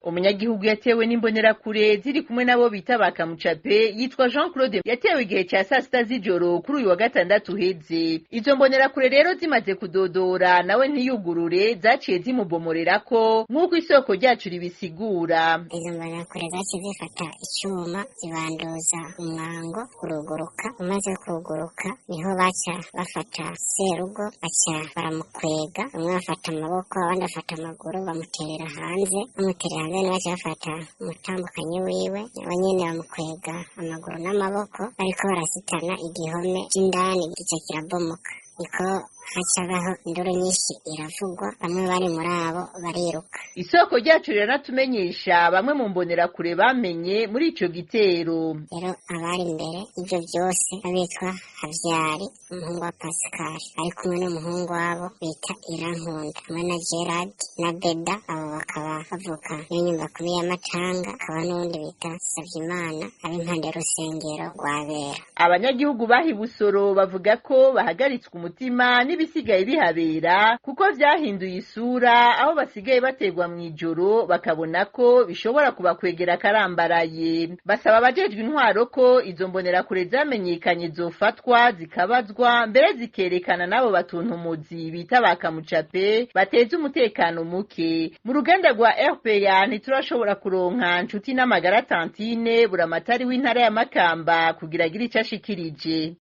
Umunyagihugu yatewe n'imbonerakure ziri kumwe nabo bita bakamucape yitwa Jean Claude, yatewe igihe ca sasita z'ijoro kuri uyu wa gatandatu uheze. Izo mbonerakure rero zimaze kudodora nawe ntiyugurure, zaciye zimubomorerako nk'uko isoko ryacu ribisigura. Izo mbonerakure zaciye zifata icyuma zibanduza umwango uruguruka, umaze kuguruka niho baca bafata serugo, baca baramukwega, bamwe bafata amaboko abandi bafata amaguru, bamuterera hanze. Bamuterera hanze niho baca bafata umutambukanyi wiwe, nawe nyene bamukwega amaguru n'amaboko, bariko barasitana igihome c'indani gica kirabomoka, niko hacabaho induru nyinshi iravugwa, bamwe bari muri abo bariruka. Isoko ryacu riranatumenyesha bamwe mu mbonerakure bamenye muri ico gitero. Rero abari imbere y'ivyo vyose abitwa Havyari umuhungu wa Pascal ari kumwe n'umuhungu wabo bita Irankunda hamwe na Gerard na Beda, abo bakaba bavuka niyo nyumba kumi ya Matanga, akaba n'uwundi bita Savyimana ab'impande y'urusengero rwa Bera. Abanyagihugu bahi Busoro bavuga ko bahagaritswe umutima n'ibisigaye bihabera, kuko vyahinduye isura, aho basigaye bategwa mw'ijoro bakabona ko bishobora kubakwegera akarambaraye. Basaba abajejwe intwaro ko izo mbonerakure zamenyekanye zofatwa zikabazwa, mbere zikerekana n'abo batuntumuzi bita bakamucape bateza umutekano muke. Mu ruganda rwa RPA ntiturashobora kuronka Nshuti n'Amagara Tantine, buramatari w'intara ya Makamba, kugira agire ico ashikirije.